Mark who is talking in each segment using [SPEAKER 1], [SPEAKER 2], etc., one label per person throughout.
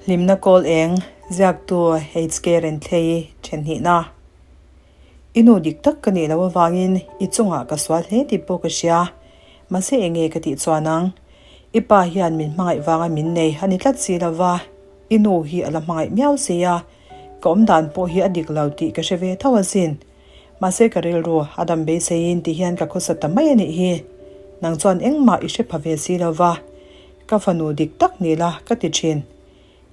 [SPEAKER 1] Hlimna kawl eng, ziaktu HK Renthlei thenhnihna. I nu dik tak ka nih loh avangin i chungah ka sual hle tih pawh ka hria. Mahse enge ka tih chuan ang? I pa hian min hmangaih vanga min nei a ni tlat si lova, i nu hi a la hmangaih miau si a, ka awmdan pawh hi a dik lo tih ka hre ve tho asin. Mahse ka rilru a dam beiseiin ti hian ka khawsa ta mai a nih hi. Nang chuan engmah i hre pha ve si lova, ka fanu dik tak ni la ka ti thin.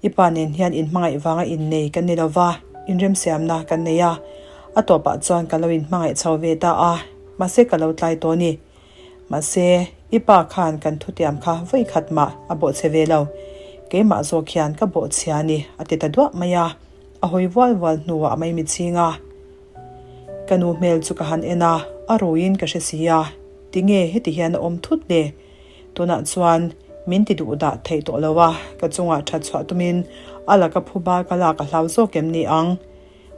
[SPEAKER 1] I pa nen hian inhmangaih vanga innei kan ni lova, inremsiamna kan nei a, a tawpah chuan ka lo inhmangaih chho ve ta a, mahse ka lo tlai tawh a ni. Mahse i pa khan kan thutiam kha vawi khat mah a bawhchhe ve lo, keimah zawk hian ka bawhchhia a ni a ti ta duah mai a, a hawi vual vual hnuah a maimi chhing a. Ka nu hmel chu ka han en a, a ruiin ka hre si a, tinge heti hian a awm thut le? Tunah chuan min ti duh dah theih tawh lo a, ka chungah that chhuah tumin a laka phuba ka lak a hlau zawk em ni ang?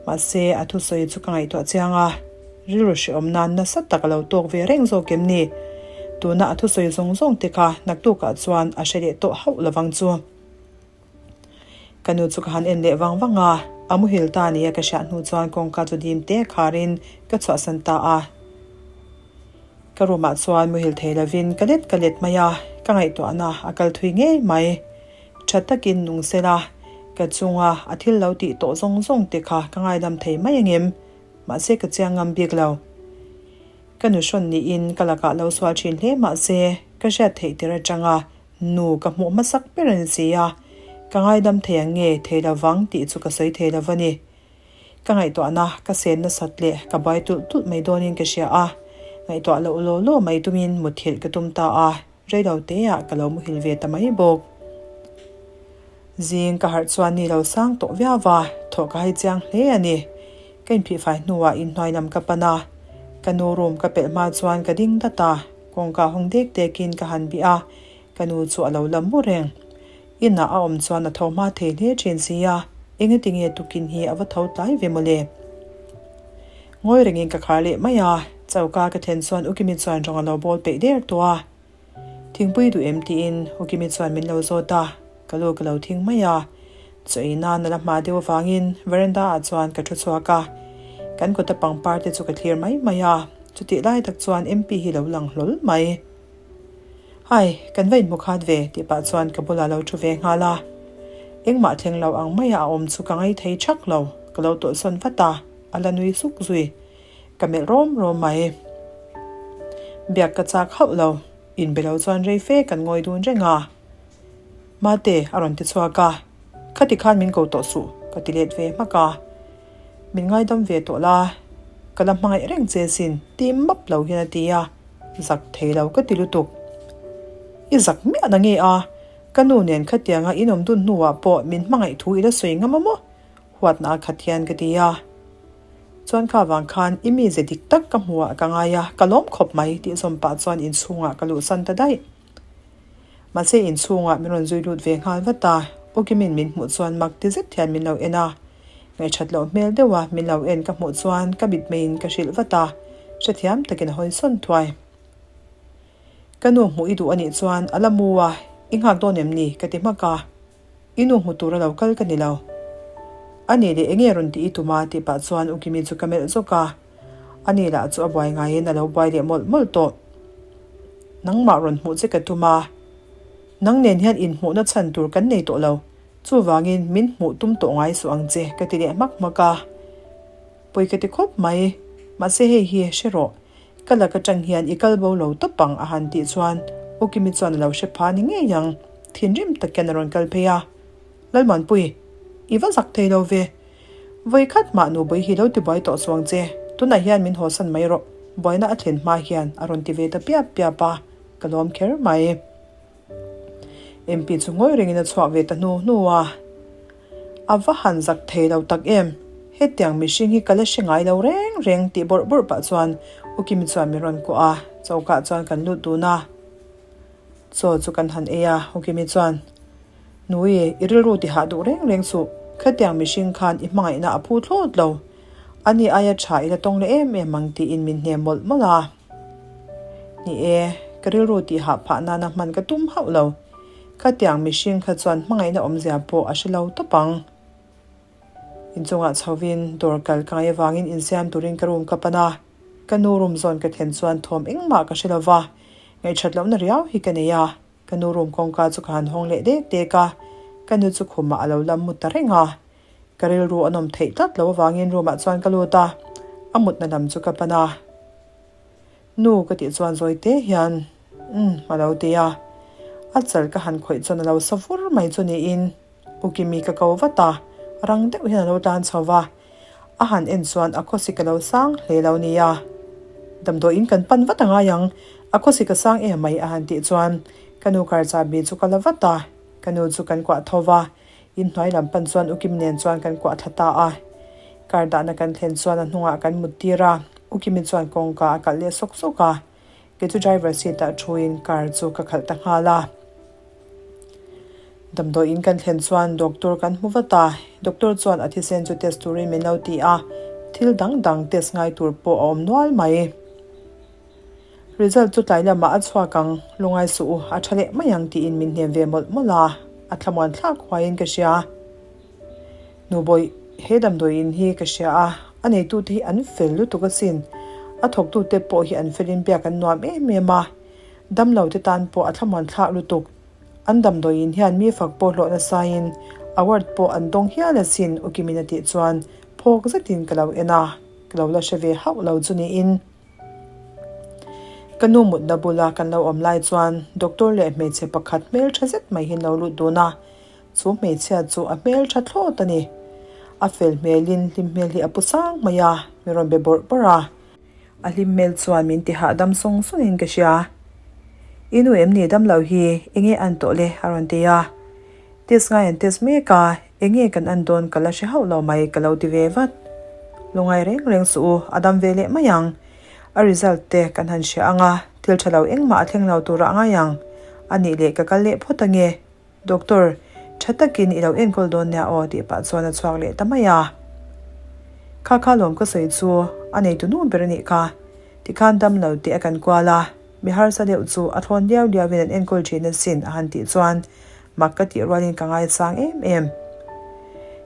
[SPEAKER 1] Mahse, a thusawi chu ka ngaihtuah chiang a, rilru hrehawm nan nasa tak a lo tawk ve reng zawk em ni? Tuna a thusawi zawng zawng te kha naktukah chuan a hre leh tawh hauh lovang chu. Ka nu chu ka han en leh vang vang a, a muhil ta nia ka hriat hnu chuan kawngka chu dim te kharin ka chhuahsan ta a. Ka room ah chuan muhil thei lovin ka let ka let mai a, ka ngaihtuahna a kal thui ngei mai. Tha takin nung sela, ka chunga a thil lo tih tawh zawng zawng te kha ka ngaidam thei mai angem? Mahse ka chiang ngam bik lo. Ka nu hrawn niin ka lakah lo sual thin hle mahse ka hriat theih tir atanga Nu ka hmuh hmasak ber a ni si a, ka ngaidam thei ang nge thei lo vang tih chu ka sawi thei lo va ni. Ka ngaihtuahna ka sen nasat leh ka buai tulh tulh mai dawnin ka hria a, ngaihtuah loh law law mai tumin muthilh ka tum ta a, reilo teah ka lo muhil ve ta mai bawk. Zing ka harh chuan ni lo sang tawh viau va, thawh ka hai chiang hle a ni. Ka inphihfai hnuah inhnuai lam ka pan a, ka nu room ka pelh hma chuan ka ding dat a, Kawngka hawng dek dekin ka han bih a, ka nu chu a lo la mu reng. Inah a awm chuan a tho hma thei hle thin si a, engati nge tukin hi a va tho tlai ve mawle. Ngawi rengin ka khar leh mai a, choka ka thlen chuan Ukimi chuan rawng a lo bawl peih der tawh a. Thingpui duh em tiin Ukimi chuan min lo zawt a, ka lu ka lo thing mai a. Chaw ei nan a la hma deuh avangin veranda ah chuan ka thu chhuak a, kan kawta pangpar te chu ka thlir mai mai a, chutih lai tak chuan MP hi lo lang hlawl mai. Hai, kan va inhmu khat ve tih pah chuan ka bulah lo thu ve nghal a, engmah thleng lo ang maia a awm chu ka ngai thei thak lo, ka lo tawlhsawn vat a, a la nui suk zui, ka melh rawm rawm mai. Biak ka chak hauh lo, inbe lo chuan rei fe kan ngawi dun reng a. Mate, a rawn ti chhuak a, Khati khan min ko tawh suh, ka ti let ve hmak a. Min ngaidam ve tawh la, ka la hmangaih reng che sin, ti map lo hian a ti a, zak thei lo ka ti lutuk. I zak miah na nge a, ka nu nen khatianga in awm dun hnuah pawh min hmangaih thu i la sawi ngam a maw? Huatna a khat hian ka ti a. Chuan kha vang khan i mize dik tak ka hmuhah ka ngai a, ka lawm khawp mai tih zawm pah chuan inchhungah ka luhsan ta daih. Mahse inchhungah min rawn zui lut ve nghal vat a, Ukimin min hmuh chuan mak ti zet hian min lo en a, ngaihṭhat loh hmel deuha min lo en ka hmuh chuan ka mitmeiin ka hrilh vat a, hrethiam takin a hawi sawn thuai. Ka nu hmuh i duh anih chuan a la mu a, i nghak dawn em ni? ka ti hmak a. I nu hmu tura lo kal ka ni lo. A nih leh enge rawn tih i tum a? tih pah chuan U Kimi chu ka melh zawk a. A ni lah chu a buai ngaiin a lo buai leh mawlh mawlh tawh. Nangmah rawn hmuh che ka tum a. Nang nen hian inhmuhna chhan tur kan nei tawh lo. Chuvangin min hmuh tum tawh ngai suh ang che ka ti leh hmak hmak a. Pawi ka ti khawp mai. Mahse hei hi hre rawh. Ka lak atang hian i kal bo lo tawp ang a han tih chuan U Kimi chuan a lo hre pha ni ngei ang. Thinrim tak hian a rawn kal phei a. Lalmuanpui, i va zak thei lo ve. Vawi khat mah nubui hi lo ti buai tawh chuang che. Tunah hian min hawsan mai rawh. Buaina a thlen hma hian a rawn ti ve ta piap piap a, ka lawm kher mai. MP chu ngawi rengin a chhuak ve ta hnu hnu a. A va han zak thei lo tak em? Hetiang mihring hi ka la hre ngai lo reng reng tih bawrh bawrh pah chuan U Kimi chuan min rawn kuah a, choka chuan kan lut dun a. Chaw chu kan han ei a, U Kimi chuan, Nui, i rilru ti hah duh reng reng suh, khatiang mihring khan i hmangaihna a phu thlawt lo. Ani aia tha i la tawng leh em em ang tiin min hnem mawlh mawlh a. Ni e, ka rilru tih hah phah nana hman ka tum hauh lo. Khatiang mihring kha chuan hmangaihna awmzia pawh a hre lo tawp ang. Inchungah chhovin dawr kal ka ngai avangin insiam turin ka room ka pan a, ka nu room zawn ka thlen chuan thawm engmah ka hre lo va, ngaihṭhat lohna riau hi ka nei a, ka nu room kawngka chu ka han hawng leh dek dek a, ka nu chu khumah a lo lam mu ta reng a, ka rilru a nawm theih tlat lo avangin room ah chuan ka lut a, a mutna lam chu ka pan a. Nu ka tih chuan zawi te hian umm a lo ti a, a chal ka han khawih chuan a lo sa vur mai chu niin U Kimi ka ko vat a, rang deuh hian a lo tlan chho va, a han en chuan a khawsik a lo sang hle lo nia. Damdawiin kan pan vat a ngai ang, a khawsik a sang em mai a han tih chuan ka nu kar chahbi chu ka la vat a, ka nu chu kan kuah tho va, Inhnuai lam pan chuan U Kimi nen chuan kan kuah thla ta a. Car dahna kan thlen chuan a hnungah kan mut tir a, U Kimi chuan kawngka a kalh leh sawk sawk a. Kei chu driver seat ah thuin car chu ka khalh ta nghal a. Damdawiin kan thlen chuan doctor kan hmu vat a, doctor chuan a thisen chu test turin min lo ti a, thil dang dang test ngai tur pawh a awm nual mai. Result chu tlai lamah a chhuak ang, lungai suh u, a tha leh mai ang tiin min hnem ve mawlh mawlh a, a thlamuan thlak huaiin ka hria. Nubawih, he damdawiin hi ka hria a, a neitute hi an fel lutuk asin. A thawktute pawh hi an felin biak an nuam em em a, damlote tan pawh a thlamuan thlak lutuk. An damdawiin hian mi fak pawh hlawh nasain award pawh an dawng hial asin, U Kimin a tih chuan phawk zetin ka lo en a, ka lo la hre ve hauh lo chu niin. Ka nu mutna bula kan lo awm lai chuan doctor leh hmeichhe pakhat hmeltha zet mai hi an lo lut dun a, chu hmeichhia chu a hmeltha thlawt a ni. A fel hmelin hlim hmel hi a pu sang mai a, mi rawn be bawrh bawrh a. A hlim hmel chuan min ti hahdam sawng sawngin ka hria. I nu em ni dam lo hi enge an tawh le a rawn ti a. Test ngai an test mek a, enge kan an dawn ka la hre hauh lo mai ka lo ti ve vat. Lungai reng reng suh u, a dam ve leh mai ang. A result te kan han hria ang a, thil tha lo engmah a thleng lo tura a ngai ang. A nih leh ka kal leh phawt ange. Doctor, tha takin i lo enkawl dawn nia aw tih pah chuan a chhuak leh ta mai a. Kha kha lawm ka sawi chu a neitu nu ber a nih kha. Tikhan dam lo teh a kan kual a, mi harsa deuh chu a thlawn liau liauin an enkawl thin asin a han tih chuan mak ka tih rualin ka ngaisang em em.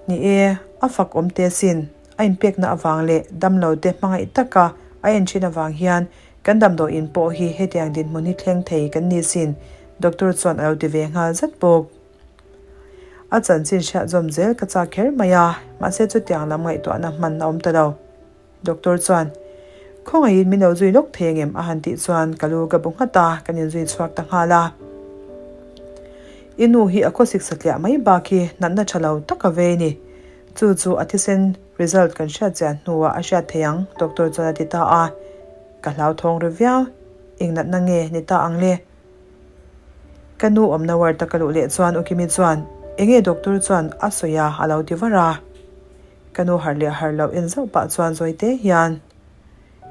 [SPEAKER 1] Ni e, a fak awm te asin, a inpekna avang leh damlo te hmangaih taka a en thin avang hian kan damdawiin pawh hi hetiang dinhmun hi thleng thei kan ni sin, doctor chuan a lo ti ve nghal zat bawk. A chanchin hriat zawm zel ka chak kher mai a, mahse chutiang lam ngaihtuahna hman a awm ta lo. Doctor chuan, Khawngaihin min lo zui lawk thei angem? a han tih chuan ka lu ka bu nghat a, kan inzui chhuak ta nghal a. I nu hi a khawsik satliah mai bak hi natna tha lo tak a vei ni. Chu chu a thisen result kan hriat chian hnuah a hriat thei ang, doctor chuan a ti ta a. Ka hlauthawng ri viau. Eng natna nge ni ta ang le? Ka nu awmna ward a ka luh leh chuan U Kimi chuan, Enge doctor chuan a sawi a? a lo ti var a. Ka nu harh leh harh loh en zauh pah chuan zawi te hian,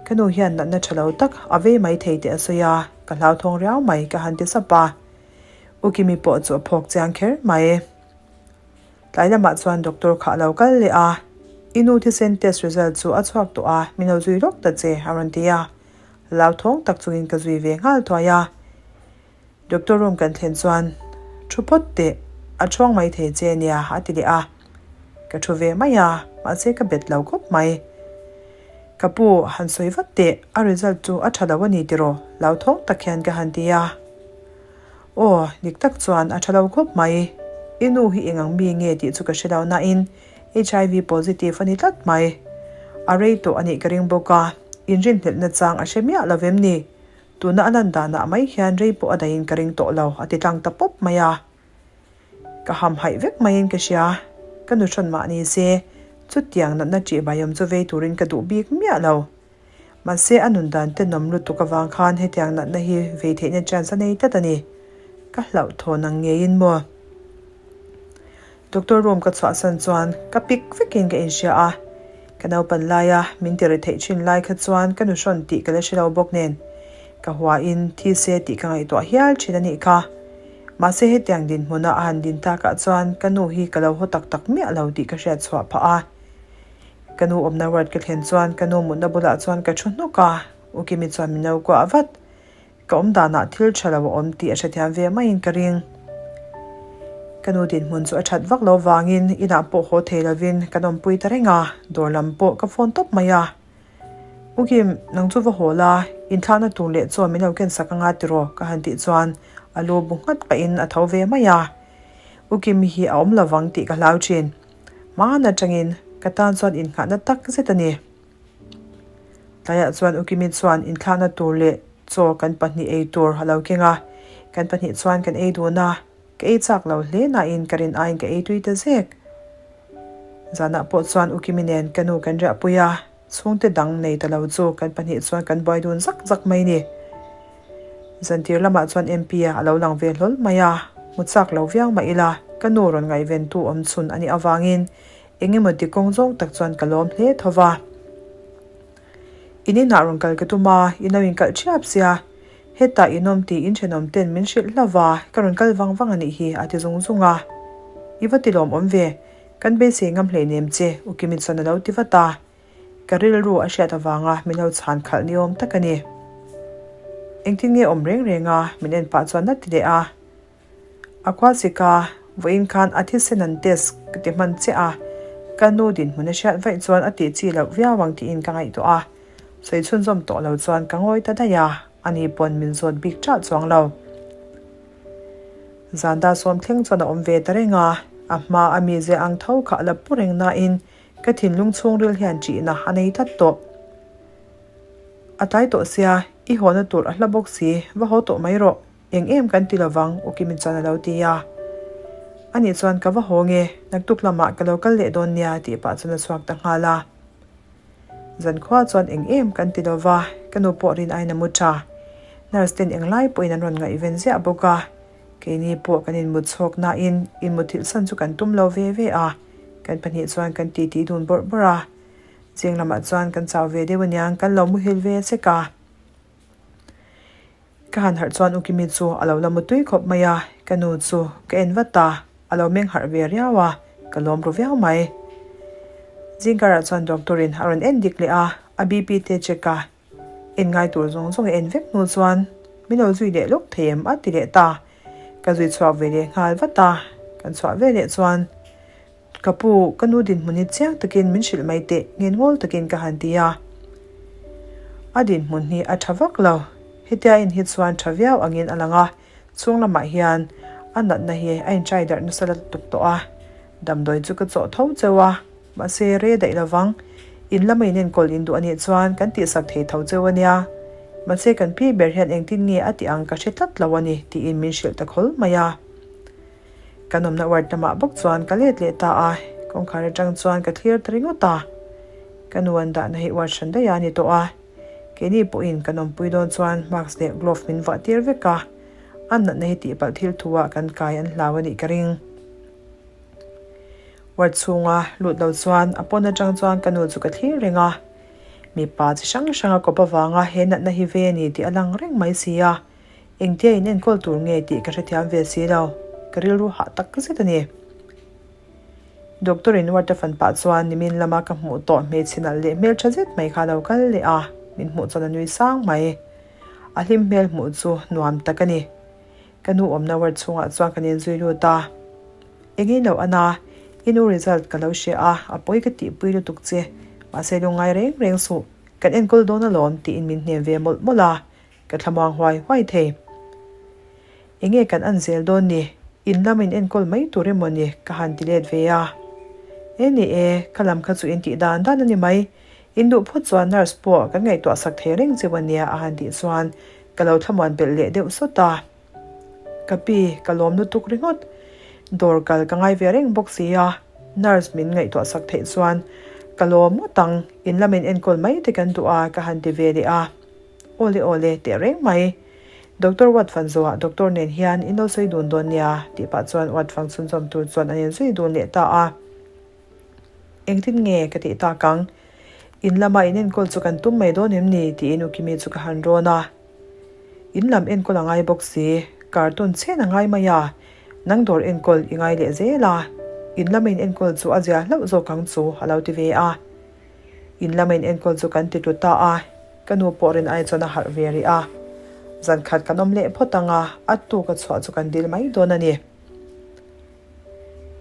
[SPEAKER 1] Ka nu hian natna tha lo tak a vei mai thei tih a sawi a, ka hlauthawng riau mai ka han ti sap a. U Kimi pawh chu a phawk chiang kher mai. Tlai lamah chuan doctor kha a lo kal leh a, I nu thisen test result chu a chhuak tawh a, min lo zui lawk ta che a rawn ti a. Hlauthawng tak chungin ka zui ve nghal thuai a. Doctor room kan thlen chuan, Thu phawt teh, a thuang mai thei che nia a ti leh a. Ka thu ve mai a, mahse ka bet lo khawp mai. Ka pu, han sawi vat teh, a result chu a tha lo a ni tiraw? Hlauthawng tak hian ka han ti a. Aw, dik tak chuan a tha lo khawp mai. I nu hi eng ang mi nge tih chu ka hre lo nain HIV positive a ni tlat mai. A rei tawh a nih ka ring bawk a, inrinhlelhna chang a hre miah lo vem ni? Tuna a lan danah mai hian rei pawh a daihin ka ring tawh lo, a ti tlang ta pawp mai a. Ka hamhaih vek maiin ka hria, ka nu hrawn mah ni se, chutiang natna ṭih baiawm chu vei turin ka duh bik miah lo. Mahse a nun dan tenawm lutuk avang khan hetiang natna hi vei theihna chance a nei tlat a ni. Ka hlauhthawn ang ngeiin maw? Doctor room ka chhuahsan chuan ka pik vekin ka inhria a, ka naupan laia min ti ri theih thin lai kha chuan ka nu hrawn tih ka la hre lo bawk nen ka huain thi se tih ka ngaihtuah hial thin a nih kha. Mahse hetiang dinhmuna a han din takah chuan ka nu hi ka lo haw tak tak miah lo tih ka hriat chhuah phah a. Ka nu awmna ward ka thlen chuan ka nu mutna bulah chuan ka thu hnawk a, U Kimi chuan min lo kuah vat. Ka awm danah thil tha lo a awm tih a hrethiam ve maiin ka ring. Ka nu dinhmun chu a that vak lo vangin inah pawh haw thei lovin kan awmpui ta reng a, dawr lam pawh ka phone tawp mai a. U Kim, nang chu va haw la, inthlakna tur leh chaw min lo ken sak anga tiraw ka han tih chuan a lu bu nghat pahin a tho ve mai a. U Kim hi a awm lovang tih ka hlau thin. Hmaan atangin ka tan chuan innghahna tak zet a ni. Tlaiah chuan U Kimi chuan inthlakna tur leh chaw kan pahnih ei tur a lo keng a, kan pahnih chuan kan ei dun a. Ka ei chak lo hle nain ka rin aiin ka ei tui ta zek. Zanah pawh chuan U Kimi nen ka nu kan riahpui a, chhungte dang nei ta lo chu kan pahnih chuan kan buai dun zak zak mai ni. Zantir lamah chuan MP a lo lang ve hlawl mai a, hmu chak lo viau mah ila ka nu rawn ngaihventu awm chhun a nih avangin eng emaw ti kawng zawng tak chuan ka lawm hle tho va. In inah rawn kal ka tum a, in lo inkalh thiap sia. Hetah in awm tih in thenawm ten min hrilh hlauh va, ka rawn kal vang vang a nih hi, a ti zung zung a. I va ti lawm awm ve, kan beisei ngam hleinem che, U Kimi chuan a lo ti vat a. Ka rilru a hriat avanga min lo chhan khalh ni awm tak a ni. Engtin nge awm reng reng a, min en pah chuan a ti leh a. A khua sik a, vawiin khan a thisen an test ka ti hman chiah a, ka nu dinhmun a hriat vaih chuan a tih chi loh viau ang tiin ka ngaihtuah a, sawi chhunzawm tawh lo chuan ka ngawi ta daih a, ani pawn min zawt bik ṭah chuang lo. Zanda sawm thleng chuan a awm ve ta reng a, a hma a mizia ang tho kha a la pu reng nain ka thinlung chhungril hian ṭihna a nei tlat tawh. A tlai tawh sia, i hawna tur a hla bawk si, va haw tawh mai rawh. Eng em kan ti lovang, U Kimi chuan a lo ti a. Ani chuan ka va haw nge, naktuk lamah ka lo kal leh dawn nia tih pah chuan a chhuak ta nghal a. Zankhua chuan eng em kan ti lova, ka nu pawh rin aiin a mu tha. Nurse ten eng lai pawhin an rawn ngaihven ziah bawk a. Keini pawh kan inmut chhawk nain inmuthilh san chu kan tum lo ve ve a, kan pahnih chuan kan titi dun bawrh bawrh a. Zing lamah chuan kan chau ve deuh aniang kan lo muhil ve sek a. Ka han harh chuan U Kimi chu a lo la mutui khawp mai a, ka nu chu ka en vat a, a lo meng harh ve riau a, ka lawm ru viau mai. Zingkarah chuan doctor in a rawn en dik leh a, a BP te check a, en ngai tur zawng zawng a en vek hnu chuan min lo zui leh lawk thei em a ti leh ta, ka zui chhuak ve leh nghal vat a, kan chhuah ve leh chuan Ka pu, ka nu dinhmun hi chiang takin min hrilh mai teh, ngengawl takin ka han ti a. A dinhmun hi a tha vak lo. Hetia in hi chuan tha viau angin a lang a, chhung lamah hian a natna hi a inchai darh nasa lutuk tawh a. Damdawi chu ka chawh tho cheu a, mahse re daih lovang. In lama in enkawl in duh anih chuan kan tihsak thei tho cheu a nia. Mahse kan pi ber hian engtin nge a tih ang ka hre tlat lo a ni, tiin min hrilh ta khawl mai a. Kan awmna ward lamah bawk chuan ka let leh ta a, kawngkhar atang chuan ka thlir ta ringawt a. Ka nu an dahna hi ward hran daih a ni tawh a, keini pawhin kan awmpui dawn chuan mask leh glove min vuah tir vek a, a natna hi tihpalh thil thu ah kan kai an hlau a nih ka ring. Ward chhunga lut lo chuan a pawn atang chuan ka nu chu ka thlir reng a, mipa chi hrang hrang a kawp avanga he natna hi ve a ni tih a lang reng mai si a. Engtia in enkawl tur nge tih ka hrethiam ve si lo, ka rilru hah tak zet a ni. Doctor in ward a fan pah chuan nimin lama ka hmuh tawh hmeichhe nalh leh hmeltha zet mai kha a lo kal leh a, min hmuh chuan a nui sang mai. A hlim hmel hmuh chu nuam tak a ni. Ka nu awmna ward chhungah chuan kan inzui lut a. Engin lo ana, i nu result ka lo hria a, a pawi ka tihpui lutuk che, mahse lungngai reng reng suh, kan enkawl dawn alawm tiin min hnem ve mawlh mawlh a. Ka thlamuang huai huai thei. Enge kan an zel dawn ni? In lam in enkawl mai tur emaw ni? Ka han ti let ve a. E ni e, ka lam kha chu in tih dan dan a ni mai. In duh phawt chuan nurse pawh kan ngaihtuah sak thei reng cheu a nia a han tih chuan ka lo thlamuan belh leh deuh sawt a. Ka pi, ka lawm lutuk ringawt. Dawr kal ka ngai ve reng bawk si a, nurse min ngaihtuah sak theih chuan ka lawm ngawt ang, in lam in enkawl mai te kan duh a ka han ti ve leh a. Awle awle teh reng mai. Doctor Wat fan zawhah doctor nen hian in lo sawi dun dawn nia tih pah chuan Wat fang chhunzawm tur chuan an inzui dun leh ta a. Engtin nge ka tih tak ang? In lama in enkawl chu kan tum mai dawn em ni? tiin U Kimi chu ka han rawn a. In lam enkawl a ngai bawk si, cartoon chhen a ngai mai a, nang dawr enkawl i ngai leh zel a, in lama in enkawl chu a zia hlauh zawk ang chu a lo ti ve a. In lama in enkawl chu kan ti tlu ta a, ka nu pawh rin ai chuan a harh ve rih a. Zan khat kan awm leh phawt ang a, a tuk a chhuah chu kan dil mai dawn a ni.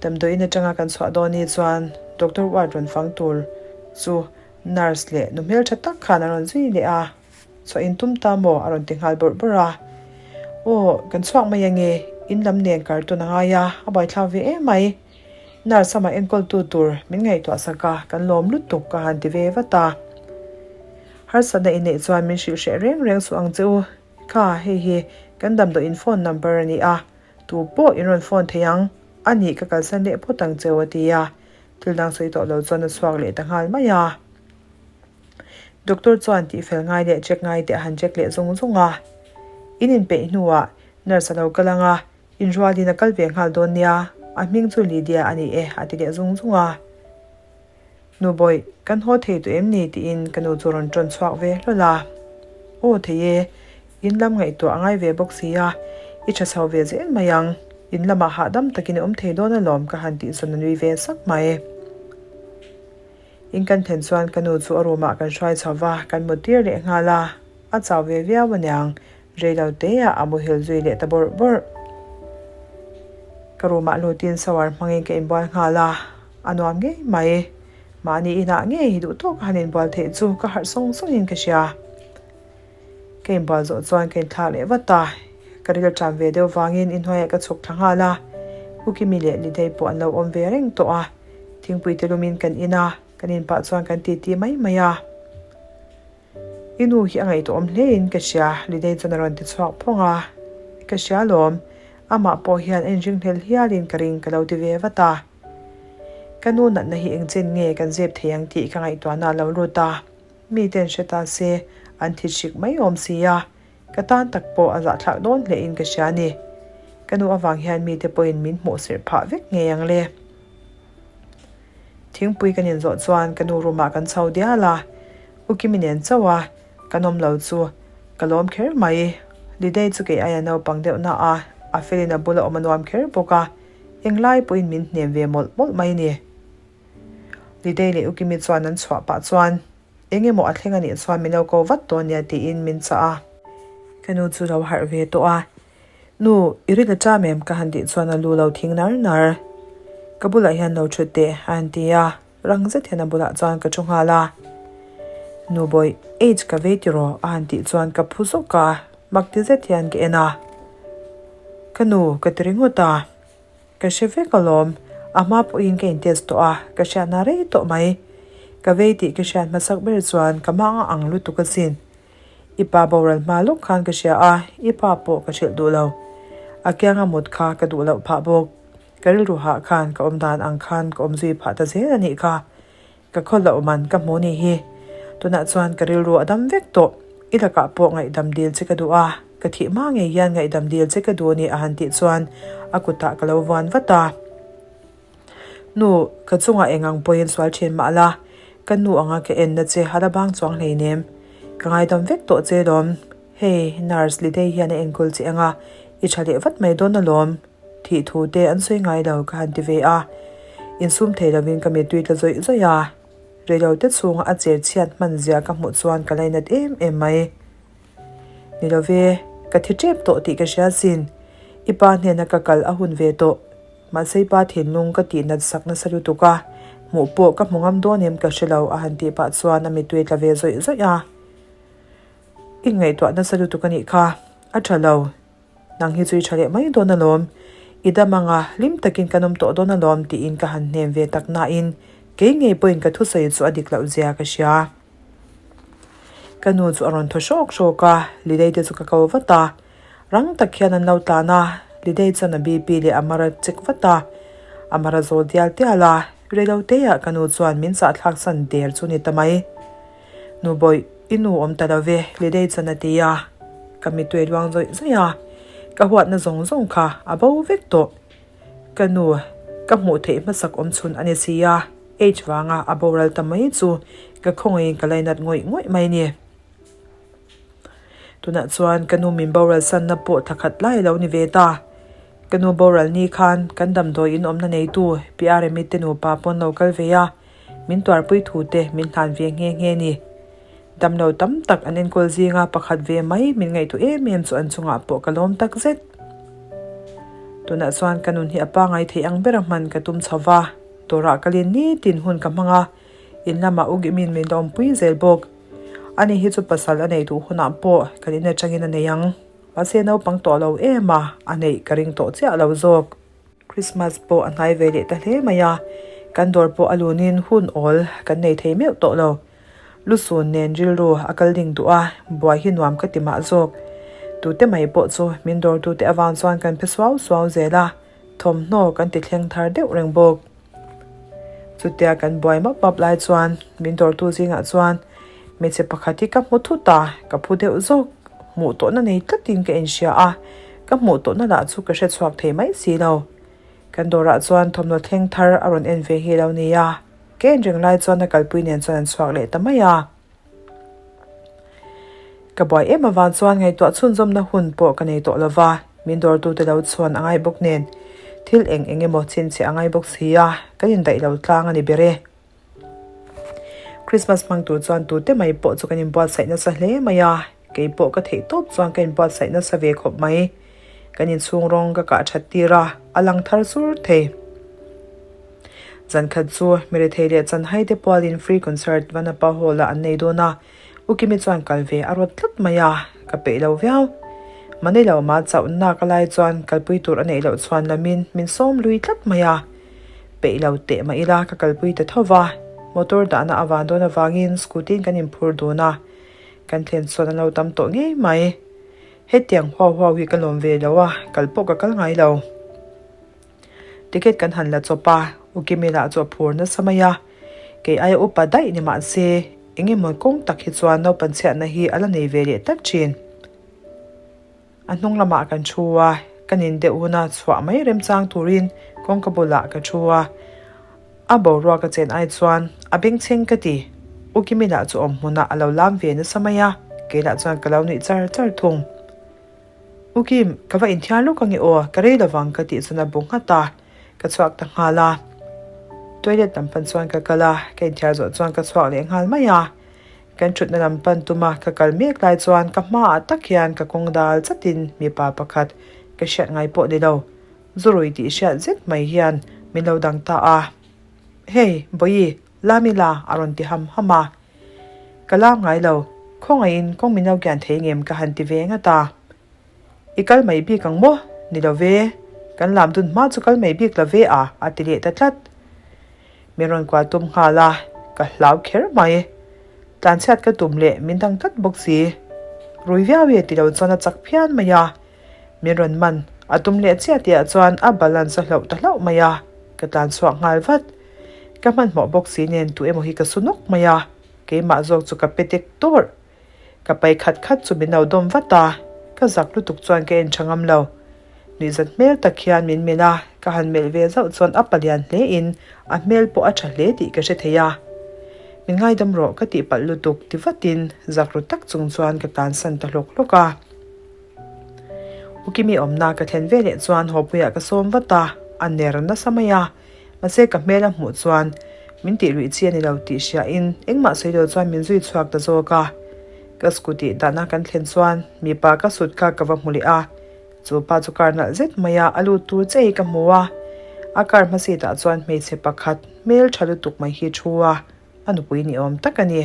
[SPEAKER 1] Damdawiin atanga kan chhuah dawn ni chuan Doctor ward rawn fang tur chu nurse leh nu hmeltha tak khan a rawn zui leh a, Chhuah in tum ta maw? a rawn ti nghal bawrh bawrh a. Aw, kan chhuak mai ange, in lam nen cartoon a ngai a, a buaithlak ve em mai. Nurse amah enkawltu tur min ngaihtuah sak a, kan lawm lutuk ka han ti ve vat a. Harsatna inneih chuan min hrilh hreh reng reng suh ang che u. Kha, hei hi kan damdawiin phone number a ni a, tu pawh in rawn phone thei ang, a nih ka kalsan leh phawt ang cheu a ti a, thil dang sawi tawh lo chuan a chhuak leh ta nghal mai a. Doctor chuan tihfel ngai leh check ngai te a han check leh zung zung a, in inpeih hnuah nurse a lo kal ang a, inrualin a kal ve nghal dawn nia, a hming chu Lydia a ni e a ti leh zung zung a. Nu Bawih, kan haw thei tawh em ni? tiin ka nu chu rawn ṭawn chhuak ve hlawl a. Aw thei e, in lam ngaihtuah a ngai ve bawk si a, i ṭha chho ve zel mai ang, in lamah hahdam takin i awm thei dawn alawm ka han tih chuan a nui ve sak mai. In kan thlen chuan ka nu chu a room ah kan hruai chho va, kan mut tir leh nghal a, a chau ve viau aniang, rei lo te ah a muhil zui leh ta bawrh bawrh. Ka room ah lutin shower hmangin ka inbual nghal a, a nuam ngei mai. Mahni inah ngei duh tawk a han inbual theih chu ka harh sawng sawngin ka hria. Ka inbual zawh chuan ka inthlak leh vat a, ka ril ṭam ve deuh vangin inhnuaiah ka chhuk thla nghal a, U Kimi leh Lidei pawh an lo awm ve reng tawh a, thingpui te lumin kan in a, kan in pah chuan kan titi mai mai a. I nu hi a ngaihtuahawm hlein ka hria, Lidei chuan a rawn ti chhuak phawng a, Ka hria alawm, amah pawh hian a inringhlel hialin ka ring ka lo ti ve vat a. Ka nu natna hi engchen nge kan zep thei ang tih ka ngaihtuahna a lo lut a. Miten hre ta se, an thit hrik mai awm si a, ka tan tak pawh a zahthlak dawn hle in ka hria a ni. Ka nu avang hian mite pawhin min hmuh sirh phah vek ngei ang le. Thingpui kan inzawh chuan ka nu room ah kan chho dial a, U Kimi nen chauh a kan awm lo chu ka lawm kher mai. Lidei chu kei aia naupang deuh na a, a felin a bula awm a nuam kher bawk a, englai pawhin min hnem ve mawlh mawlh mai ni. Lidei leh Ukimi chuan an chhuah pah chuan, Eng emaw a thleng a nih chuan min lo ko vat dawn nia tiin min chah a. Ka nu chu lo harh ve tawh a, Nu, i rin a ṭam em? ka han tih chuan a lu lo thing nar nar. Ka bulah hian lo ṭhut teh a han ti a, rang zet hian a bulah chuan ka ṭhu nghal a. Nu Bawih, Age ka vei tiraw? a han tih chuan ka phu zawk a, mak ti zet hian ka en a. Ka nu, ka ti ringawt a. Ka hre vek alawm, a hma pawhin ka intest tawh a, ka hriatna rei tawh mai. Ka vei tih ka hriat hmasak ber chuan ka mang a ang lutuk asin. I pa boral hma lawk khan ka hria a, i pa pawh ka hrilh duh lo. A kianga mut kha ka duh loh phah bawk. Ka rilru hah khan ka awm dan ang khan ka awm zui phah ta zel a nih kha. Ka khaw loh man ka hmu ni hi. Tunah chuan ka rilru a dam vek tawh. I lakah pawh ngaihdam dil che ka duh a, ka thih hma ngei hian ngaihdam dil che ka duh a ni a han tih chuan a kutah ka lo vuan vat a. Nu, ka chungah eng ang pawhin sual thin mah la, ka nu anga ka enna che a la bang chuang hleinem. Ka ngaidam vek tawh che lawm. Hei, nurse Lidei hian a enkawl che anga i tha leh vat mai dawn alawm. Thih thu te an sawi ngai lo ka han ti ve a, insum thei lovin ka mittui tla zawih zawih a, reilo te chhunga a cher chhiat hman zia ka hmuh chuan ka lainat em em mai. Ni lo ve, ka thi tep tawh tih ka hria sin, i pa hnena ka kal a hun ve tawh, mahse i pa thinlung ka tih nat sak nasa lutuk a, hmuh pawh ka hmu ngam dawn em ka hre lo a han tih pah chuan a mittui tla ve zawih zawih a. I ngaihtuah nasa lutuk a nih kha, a tha lo. Nang hi chu i tha leh mai dawn alawm, i dam anga hlim takin kan awm tawh dawn alawm tiin ka han hnem ve tak nain kei ngei pawhin ka thusawi chu a dik loh zia ka hria. Ka nu chu a rawn thaw hrawk hrawk a, Lidei te chu ka ko vat a. Rang tak hian an lo tlan a, Lidei chuan a BP leh a mar a check vat a, a mar a zawl dial dial a, reiloteah ka nu chuan min chahthlak san der chu ni ta mai. Nu Bawih, i nu awm ta lo ve, Lidei chuan a ti a. Ka mittui luang zawih zawih a, ka huatna zawng zawng kha a bo vek tawh. Ka nu, ka hmuh theih hmasak awm chhun a ni si a, H vanga a boral ta mai chu ka khawngaihin ka lainat ngawih ngawih mai ni. Tunah chuan ka nu min boral sanna pawh thla khat lai a lo ni ve ta. Ka nu boral ni khan kan damdawi in awmna neitu Pi Aremi te nupa pawn lo kal ve a, Min tuarpui thu te min hlan ve nghe nghe ni. Damlo tam tak an enkawl zinga pakhat ve mai min ngaihtuah em em chu an chungah pawh ka lawm tak zet. Tunah chuan ka nun hi a pangai thei ang bera hman ka tum chho va, dawrah kalin nitin hun ka hmang a, in lamah u Gimin min la awmpui zel bawk. Ani hi chu pasal a neih duh hunah pawh kan in atangin a nei ang. Mahse naupang tawh lo em a, a neih ka ring tawh chiah lo zawk. Christmas pawh a hnai ve leh ta hle mai a, kan dawr pawh a lunin hun awl kan nei thei meuh tawh lo. Lusun nen rilru a kal ding duh a, buai hi nuam ka ti mah zawk. Tute mai pawh chu min dawrtute avang chuan kan phe suau suau zel a, thawmhnaw kan ti thleng thar deuh reng bawk. Chutia kan buai map map lai chuan min dawrtu zingah chuan hmeichhe pakhat hi ka hmu thut a, ka phu deuh zawk. Hmuh tawhna nei tlatin ka inhria a, ka hmuh tawhna lah chu ka hrechhuak thei mai si lo. Kan dawrah chuan thawmhnaw thleng thar a rawn en ve hi lo nia. Ka en reng lai chuan a kalpui nen chuan an chhuak leh ta mai a. Ka buai em avang chuan ngaihtuah chhunzawmna hun pawh ka nei tawh lo va, min dawrtute lo chhuan a ngai bawk nen thil eng eng emaw chhinchhiah a ngai bawk si a, kan indaih lo tlang a ni ber e. Christmas hmang tur chuan tute mai pawh chu kan inbuatsaih nasa hle mai a, kei pawh ka theih tawp chuan ka inbuatsaih nasa ve khawp mai. Kan inchhung rawng ka kah that tir a, a lang thar sur thei. Zan khat chu Mirethei leh Chanhai te pualin free concert Vanapa Hall ah an nei dawn a, U Kimi chuan kal ve a rawt tlat mai a, ka peih lo viau. Mahni lo mah chauh nak a lai chuan kalpui tur a neih loh chuan lamin min sawm lui tlat mai a. Peih lo teh mah ila ka kalpui ta tho va, motor dahna a van dawn avangin scooty in kan inphur dun a, kan thlen chuan an lo tam tawh ngei mai. Hetiang huau huau hi ka lawm ve lo a, kal pawh ka kal ngai lo. Ticket kan han la chawp a, U Kimi lah chu a phur nasa mai a. Kei aia upa daih ni mah se, eng emaw kawng tak hi chuan naupan chhiatna hi a la nei ve leh tlat thin. A hnung lamah kan thu a, ka nin deuh huna chhuah mai remchang turin kawngka bulah ka thu a. A boruak a chen ai chuan a bengchheng ka ti. U Kimi lah chu awm hmunah a lo lam ve nasa mai a, kei lah chuan ka lo nuih char char thung. U Kim, ka va inthiar lawk ange aw, ka rei lovang ka tih chuan a bu nghat a, ka chhuak ta nghal a. Toilet lam pan chuan ka kal a, ka inthiar zawh chuan ka chhuak leh nghal mai a. Kan thutna lam pan tuma ka kal mek lai chuan ka hmaah tak hian ka kawng dal chatin mipa pakhat ka hriat ngai pawh ni lo, zurui tih hriat zet mai hian min lo dang ta a. Hey, Bawihi, lam ila a rawn ti ham ham a. Ka lam ngai lo, khawngaihin kawng min lo kian thei ngem ka han ti ve ngat a. I kal mai bik ang maw? Ni lo ve, kan lam dun hma chu kal mai bik lo ve a, a ti leh ta tlat. Min rawn kual tum nghal a, ka hlau kher mai. Tlanchhiat ka tum leh min dang tlat bawk si. Rui viau e ti lo chuan a chak phian mai a. Min rawn man a tum leh chiah tihah chuan a balance a hlauh ta hlauh mai a, ka tlan chhuak nghal vat. Ka hmanhmawh bawk si nen tu emaw hi ka su nawk mai a, keimah zawk chu ka pe tek tawrh. Ka pai khat khat chu min lo dawm vat a, ka zak lutuk chuan ka en tha ngam lo. Nuihzat hmel tak hian min melh a, ka han melh ve zauh chuan a palian hle in a hmel pawh a tha hle tih ka hre thei a. Min ngaidam rawh ka tih palh lutuk ti vatin zak ru tak chung chuan ka tlansan ta hlawk hlawk a. U Kimi awmna ka thlen veleh chuan hawpuiah ka sawm vat a, a ner nasa mai a. Mahse ka hmel a hmuh chuan min tih luih chi a ni lo tih hriain engmah sawi lo chuan min zui chhuak ta zawk a. Ka scooty dahna kan thlen chuan mipa ka sut kha ka va hmu leh a, chu pa chu car nalh zet mai a a lut tur che hi ka hmu a. A car hma seat ah chuan hmeichhe pakhat hmel tha lutuk mai hi thu a, a nupui ni awm tak a ni.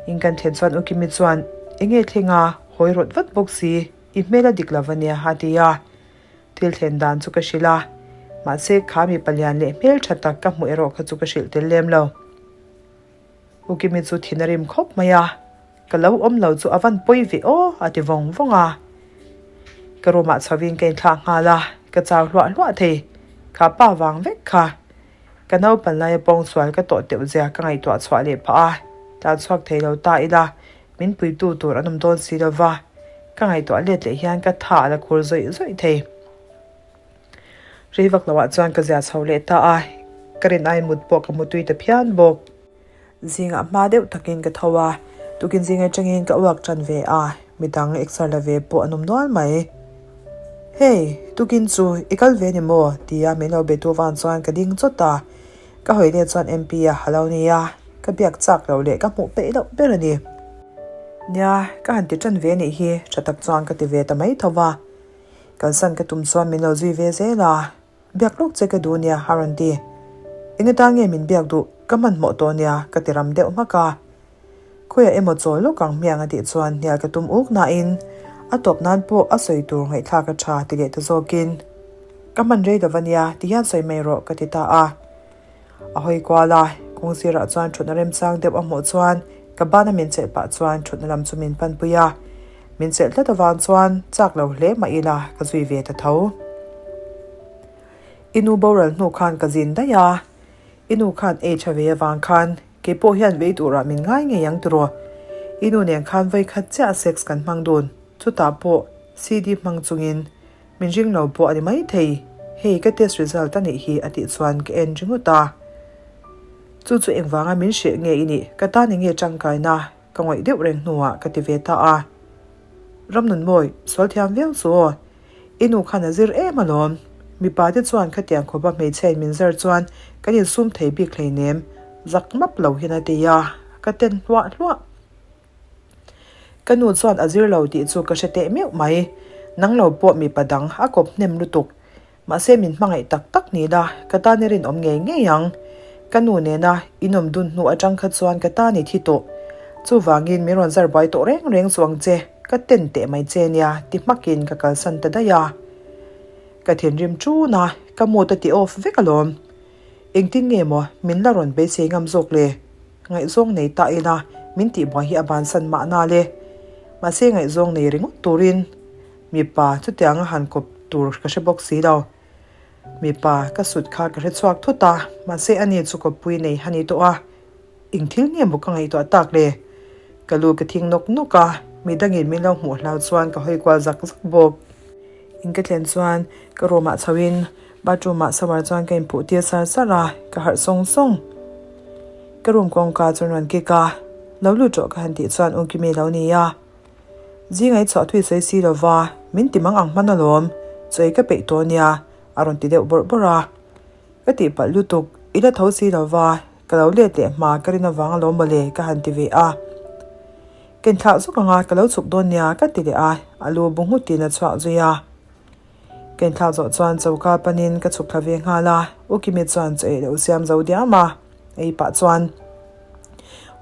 [SPEAKER 1] In kan thlen chuan U Kimi chuan enge thleng a, hawi rawt vat bawk si, i hmel a dik lo va nia a ti a. Thil thlen dan chu ka hrilh a, mahse kha mi palian leh hmel tha tak ka hmuh erawh kha chu ka hrilh tel lem lo. U Kimi chu thin a rim khawp mai a, ka lo awm lo chu a van pawi ve aw a ti vawng vawng a. Ka room ah chho in ka inthlah nghal a, ka chau hluah hluah thei, kha pa vang vek kha. Ka naupan laia pawngsual ka tawh teuh zia ka ngaihtuah chhuah leh phah a, tlan chhuak thei lo ta ila Min puitu tur an awm dawn si lo va, ka ngaihtuah let leh hian ka tha a la khur zawih zawih thei. Rei vak loah chuan ka zia chho leh ta a, ka rin ai mut pawh ka mutui ta phian bawk. Zingah hma deuh takin ka tho a, tukin zing atangin ka uak tan ve a, midang exer la ve pawh an awm nual mai. Hey, tukin chu i kal ve ni maw? tia min lo betu vang chuan ka ding chawt a. Ka hawi leh chuan MP a ha lo nia, ka biak chak lo leh ka hmuh peih loh ber a ni. Nia, ka han ti tan ve anih hi, tha tak chuan ka ti ve ta mai tho va. Kalsan ka tum chuan min lo zui ve zel a, Biak lawk che ka duh nia a rawn ti. Eng atan nge min biak duh? Ka hmanhmawh tawh nia ka ti ram deuh hmak a. Khawiah emaw chawl lawk ang hmiang a tih chuan hnial ka tum uk nain a tawp nan pawh a sawi tur ngaihthlak a tha ti leh ta zawkin ka hman rei lova nia ti hian sawi mai rawh ka ti ta a. A hawi kual a, kawng sirah chuan thutna remchang deuh a hmuh chuan ka bana min chelh pah chuan thutna lam chu min panpui a. Min chelh tlat avang chuan chak lo hle mah ila ka zui ve ta tho. I nu boral hnu khan ka zin daih a, I nu khan ei tha ve avang khan kei pawh hian vei turah min ngai ngei ang tiraw? I nu nen khan vawi khat chiah sex kan hmang dun, chutah pawh CD hmang chungin min ring lo pawh a ni maithei, hei ka test result a nih hi a tih chuan ka en ringawt a. Chu chu engvanga min hreh nge i nih? Ka tan enge tangkaina ka ngawih deuh reng hnuah ka ti ve ta a. Ramnunmawi, sual thiam viau chu aw. I nu khan a zir em alawm. Mipa te chuan khatiang khawpa hmeichhiain min zar chuan kan insum thei bik hleinem, zak map lo hian a ti a, ka ten hluah hluah. Ka nu chuan a zir lo tih chu ka hre teh meuh mai. Nang lo pawh mipa dang a kawp hnem lutuk. Mahse min hmangaih tak tak ni la, ka tan i rinawm ngei ngei ang. Ka nu nena inawm dun hnu atang kha chuan ka tan i thi tawh. Chuvangin min rawn zar buai tawh reng reng chu ang che, ka ten teh mai che nia ti hmakin ka kalsan ta daih a. Ka thinrim ṭun a, ka mood a ti off vek alawm. Engtin nge maw min la rawn beisei ngam zawk le? Ngaihzawng nei ta ila min tihbuai hi a bansan mahna le. Mahse ngaihzawng nei ringawt turin. Mipa chutianga han kawp tur ka hre bawk si lo. Mipa ka sut kha ka hre chhuak thut a, mahse ani chu kawppui nei a ni tawh a, eng thil nge maw ka ngaihtuah tak le? Ka lu ka thing nawk nawk a, midangin min lo hmuh hlau chuan ka hawi kual zak zak bawk. In ka thlen chuan ka room ah chho in bathroom ah shower chuan ka inphuh tir sar sar a, ka harh sawng sawng. Ka room kawngka chuan rawn kick a, lo lut rawh ka han tih chuan Ungkimi lo ni a. Zinga i chhuah thui sawi si lova, min ti mang ang hman alawm, chawi ka peih tawh nia, a rawn ti deuh bawrh bawrh a. Ka tih palh lutuk, i la tho si lova, ka lo let leh hma ka rin avang alawm mawle ka han ti ve a. Ken thlah zuk anga ka lo chhuk dawn nia ka ti leh a, a lu bu nghutin a chhuak zui a. Ken thlah zawh chuan choka panin ka chhuk thla ve nghal a, U Kimi chuan chaw ei loh siam zo diam a. Ei pah chuan,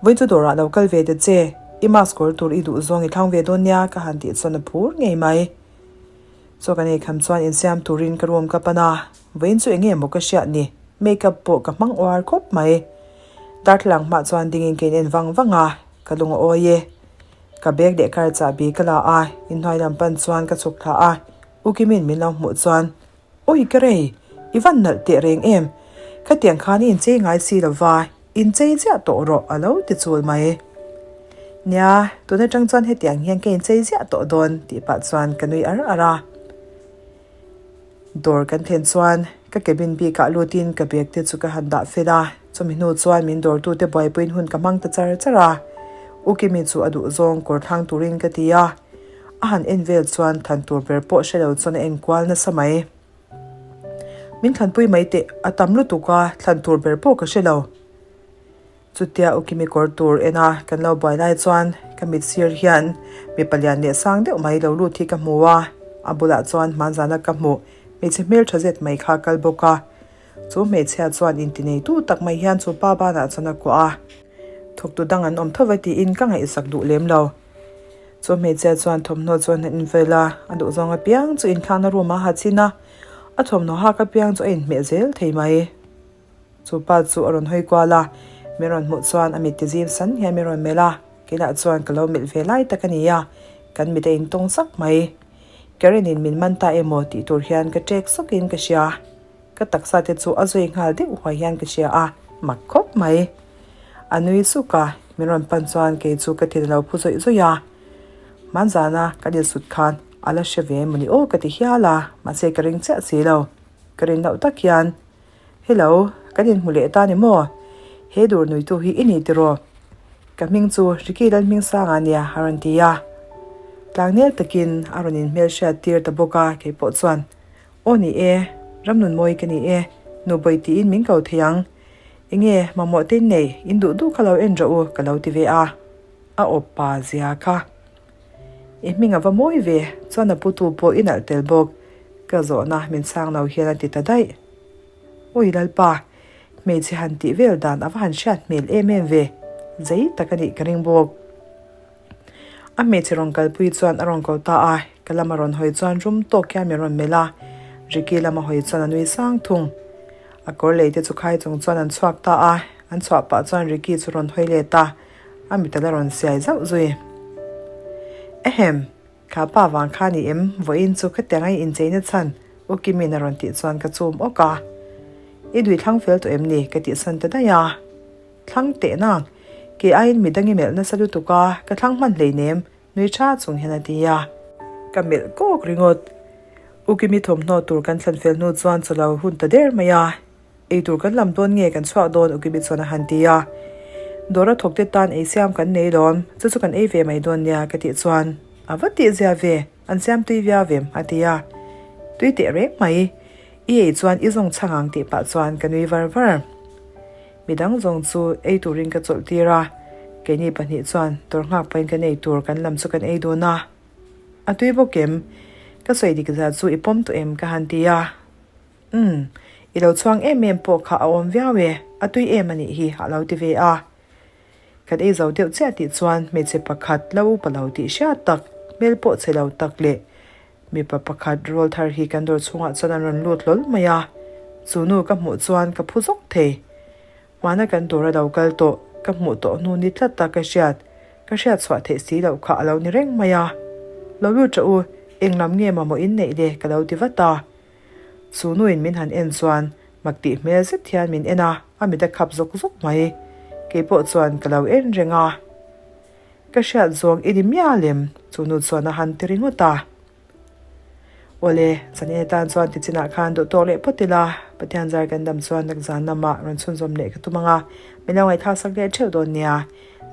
[SPEAKER 1] Vawi chu dawrah lo kal ve ta che, i mask kawr tur i duh zawng i thlang ve dawn nia ka han tih chuan a phur ngei mai. Chaw kan ei kham chuan insiam turin ka room ka pan a, vawiin chu eng nge maw ka hriat ni, makeup pawh ka hmang uar khawp mai. Darthlalang hmah chuan dingin ka in en vang vang a, ka lung a awi e. Ka bag leh car chahbi ka la a, inhnuai lam pan chuan ka chhuk thla a, U Kimin min lo hmuh chuan, Awi ka rei, i van nalh teh reng em? Khatiang khan i inchei ngai si lo va, inchei ziah tawh rawh a lo ti chul mai. Nia, tun atang chuan hetiang hian ka inchei ziah tawh dawn tih pah chuan ka nui ar ar a. Dawr kan thlen chuan ka cabin bikah lutin ka bag te chu ka han dah fel a, chumi hnu chuan min dawrtute buaipuiin hun ka hmang ta char char a. U Kimi chu a duhzawng kawr thlang turin ka ti a. A han en vel chuan thlan tur ber pawh hre lo chuan a en kual nasa mai. Min thlanpui mai teh, a tam lutuk a, thlan tur ber pawh ka hre lo. Chutia Ukimi kawr tur en a kan lo buai lai chuan ka mit sir hian mipa lian leh sang deuh mai lo lut hi ka hmu a, a bulah chuan hmanzana ka hmuh hmeichhe hmel tha zet mai kha a kal bawk a. Chu hmeichhia chuan intineitu tak mai hian chu pa banah chuan a kuah a, thawktu dang an awm tho va tiin ka ngaihsak duh lem lo. Chu hmeichhia chuan thawmhnaw chuan a invel a, a duh zawng apiang chu inthlakna room a ha chin a, a thawmhnaw hak apiang chu a inhmeh zel thei mai. Chu pa chu a rawn hawi kual a, min rawn hmuh chuan a mit ti zim san hian min rawn melh a, keilah chuan ka lo melh ve lai tak a ni a, kan mit a intawng sak mai. Karen in min man ta emaw tih tur hian ka ṭek sawkin ka hria. Ka taksa te chu a zui nghal deuh huai hian ka hria a, mak khawp mai. A nui suk a, min rawn pan chuan kei chu ka thin a lo phu zawih zawih a. Hmanzana kan insut khan a la hre ve emaw ni aw ka ti hial a, mahse ka ring chiah si lo. Ka rin loh tak hian, Hello, kan inhmu leh ta ni maw? He dur nuitu hi i ni tiraw? Ka hming chu Ricky Lalhmingsanga nia a rawn ti a. Tlangnel takin a rawn inhmelhriat tir ta bawk a, kei pawh chuan, Aw ni e, Ramnunmawi ka ni e, Nubawi tiin min ko thei ang. Enge mamawh te in nei, in duh duh kha lo en rawh u ka lo ti ve a. A awp pa zia kha. I hming a va mawi ve, chuan a putu pawh i nalh tel bawk. Ka zawhna min chhang lo hian a ti ta daih. Ui Lalpa, hmeichhe han tih vel dan a va han hriat hmel em em ve, zei tak a nih ka ring bawk. A hmeichhe rawn kalpui chuan a rawn ko ta a, ka lama rawn hawi chuan rum tawk hian min rawn melh a, Ricky lama hawi chuan a nui sang thung. A kawr lei te chu khai chung chuan an chhuak ta a, an chhuah pah chuan Ricky chu rawn hawi let a, a mit a la rawn siai zauh zui. Ehem! Kha pa vang kha ni em? Vawiin chu khatiang a i incheina chhan U Kimi'n a rawn tih chuan ka chum awk a. I dui thlang fel tawh em ni? ka tih san ta daih a. Thlang teh nang. Kei aiin midang i melh nasa lutuk a, ka thlang hman hleinem, nui tha chung hian a ti a. Ka melh kawk ringawt. U Kimi thawmhnaw tur kan thlan fel hnu chuan chaw lo hun ta der mai a. Ei tur kan lam dawn nge kan chhuak dawn U Kimi chuan a han ti a. Dawra thawk te tan ei siam kan nei lawm, chu chu kan ei ve mai dawn nia ka tih chuan a va tih zia ve, an siam tui viau vem a ti a. Tui teh reng mai, i ei chuan i zawng chhang ang tih pah chuan ka nui var var. Midang zawng chu ei turin ka chawlh tir a, keini pahnih chuan dawr nghak pahin kan ei tur kan lam chu kan ei dun a. A tui bawk em? Ka sawi dik zia chu i pawm tawh em ka han ti a. Umm, i lo chhuang em em pawh kha a awm viau e, a tui em a nih hi a lo ti ve a. Kan ei zo deuh chiah tih chuan hmeichhe pakhat lo upa lo tih hriat tak, hmel pawh chhe lo tak leh mipa pakhat rawl thar hi kan dawr chhungah chuan an rawn lut hlawl mai a. Chu nu ka hmuh chuan ka phu zawk thei. Hmana kan dawr a lo kal tawh, ka hmuh tawh hnu ni tlat a ka hriat, ka hriat chhuah theih si loh kha a lo ni reng mai a. Lo lut rawh u, eng lam nge mamawh in neih le ka lo ti vat a. Chu nuin min han en chuan mak tih hmel zet hian min en a, a mit a khap zawk zawk mai. Kei pawh chuan ka lo en reng a. Ka hriat zawng i ni mial em? Chu nu chuan a han ti ringawt a. Awle, zan en atan chuan tichinah khan duh tawk leh phawt ila, Pathian zar kan dam chuan nakzan lamah rawn chhunzawm leh ka tum ang a, min lo ngaihthlak sak leh theuh dawn nia.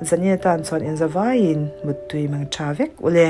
[SPEAKER 1] Zan en atan chuan inzavaiin muttui mang tha vek ule.